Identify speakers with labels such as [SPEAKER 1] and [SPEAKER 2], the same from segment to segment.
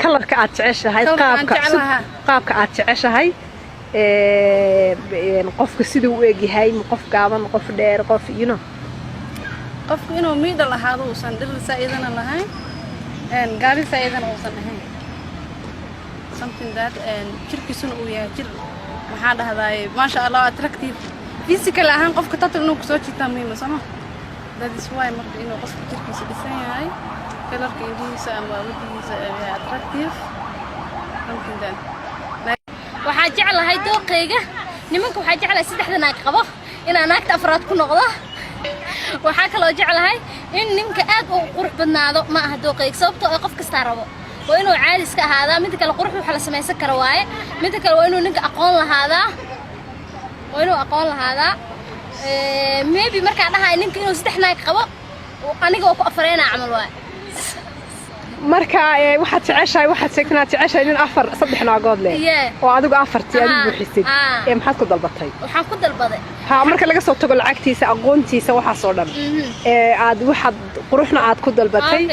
[SPEAKER 1] Colorka aad jeceshahay?
[SPEAKER 2] Colorka aan
[SPEAKER 1] qaabka
[SPEAKER 2] jeclaha.
[SPEAKER 1] Qaabka aad jeceshahay, qofka siduu u egyahay, ma qof gaaban, qof dheer, qof.
[SPEAKER 2] Qofku inuu middle ahaado, uusan dhirir saa'idana lahayn, gaabi saa'idana uusan ahayn, something that jirkiisuna uu yahay jir, maxaa dhahdaye, maasha Allah, attractive physical ahaan. Qofka total inuu kusoo jiitaa muhiima, sooma? That is why marka inuu qofka jirkiisa dhisan yahay, colorka indhihiisa ama wejigiisa uu yahay attractive, something that.
[SPEAKER 3] Waxaa jeclahay dooqayga nimanka, waxaa jeclahay saddexda naag qabo inaa naagta afraad ku noqdo. Waxaa kaloo jeclahay in ninka aad u qurux badnaado. Ma aha dooqayga, sababtoo ay qof kastaa rabo. Waa inuu caadi iska ahaadaa. Midda kale, qurux waxa la samaysan kara waaye. Midda kale, waa inuu ninka aqoon lahaadaa, waa inuu aqoon lahaadaa. Maybe markaa dhahay ninka inuu saddex naag qabo, aniga oo ku afareynaa camal waaye.
[SPEAKER 1] Marka waxaad jeceshahay, waxaad sheegtay inaad jeceshahay nin afar, saddex naagood leh oo adigu afartii aad u buuxisid. Ee maxaad ku dalbatay?
[SPEAKER 3] Waxaan ku dalbaday
[SPEAKER 1] Ha, marka laga soo tago lacagtiisa, aqoontiisa, waxaas oo dhan, ee aad waxaad quruxna aad ku dalbatay.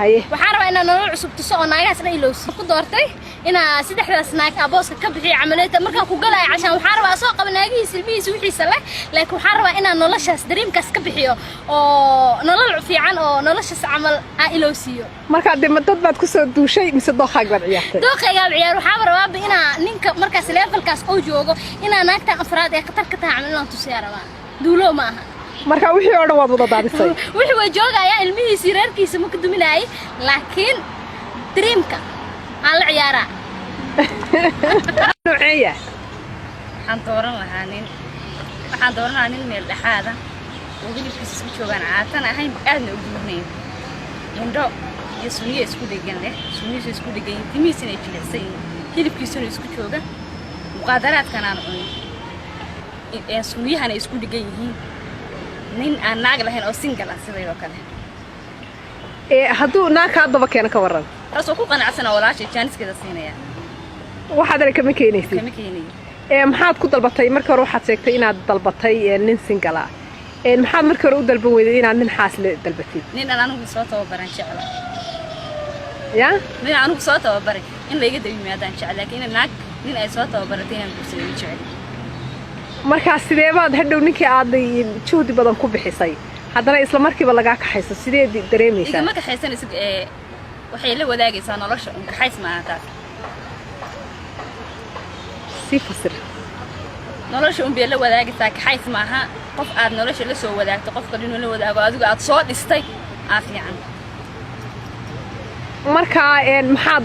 [SPEAKER 1] Haye.
[SPEAKER 3] Waxaan rabaa inaan nolol cusub tuso oo naagahaas dhan ilowso. Ku doortay inaa saddexdaas naag aa booska ka bixiyo camaleeta markaan ku galaayo cashaan. Waxaan rabaa soo qaba naagihiisa, ilmihiisa, wixiisa leh, laakiin waxaan rabaa inaan noloshaas dareemkaas ka bixiyo oo nolol fiican oo noloshaas camal aan ilowsiiyo.
[SPEAKER 1] Marka dee ma dad baad kusoo duushay mise dooqaag baad ciyaartay?
[SPEAKER 3] Dooqaygaa ciyaar. Waxaaba rabaaba inaa ninka markaas levelkaas oo joogo inaa naagtan afraad ee khatar ka tahay camal inaan tusiyaa rabaa. Duulo ma aha.
[SPEAKER 1] Marka wixii oo dhan waad wada daadisay.
[SPEAKER 3] Wixii waa joogayaa, ilmihiisii, reerkiisa ma ka duminaayay, laakiin dreamka aan la ciyaaraa.
[SPEAKER 1] Nooceeya?
[SPEAKER 4] Waxaan dooran lahaa nin meel dhexaada oo hilibkiisa isku joogaan, caatana ahayn, aadna u buurnayn, indho iyo sunniyo isku dhegan leh, sunniyiisu isku dhegan yihiin, timihiisina ay jilicsan yihiin, hilibkiisuna isku jooga, muqaadaraadkan aan cunin, sunniyahana isku dhegan yihiin, nin aan naag lahayn oo single ah sidaydoo kale.
[SPEAKER 1] Ee hadduu naag kaa daba keeno, ka warran?
[SPEAKER 4] Taasoo ku qanacsan oo walaashay jaaniskeeda siinaya.
[SPEAKER 1] Waxaadana kama keenaysid?
[SPEAKER 4] Kama keenayo.
[SPEAKER 1] Ee maxaad ku dalbatay markii hore? Waxaad sheegtay inaad dalbatay nin single ah. Ee maxaad markii hore u dalban weyday inaad nin xaasle dalbatid?
[SPEAKER 4] Nin aan anigu soo tababaran jecla.
[SPEAKER 1] Ya?
[SPEAKER 4] Nin aan anigu soo tababaray in layga daba yimaadaan jecel, laakiin in naag nin ay soo tababaratay inaan guursado ma jecel.
[SPEAKER 1] Markaa sidee baad hadhow ninkii aad juhdi badan ku bixisay haddana isla markiiba lagaa kaxayso, sideed dareemaysaa?
[SPEAKER 4] Igama kaxaysanaysid, ee waxay la wadaagaysaa nolosha un. Kaxays maaha taas.
[SPEAKER 1] Sii fasir.
[SPEAKER 4] Nolosha un bay la wadaagaysaa, kaxays maaha. Qof aad nolosha la soo wadaagto, qofka inuu la wadaago adigu aad soo dhistay aa fiican.
[SPEAKER 1] Markaa maxaad.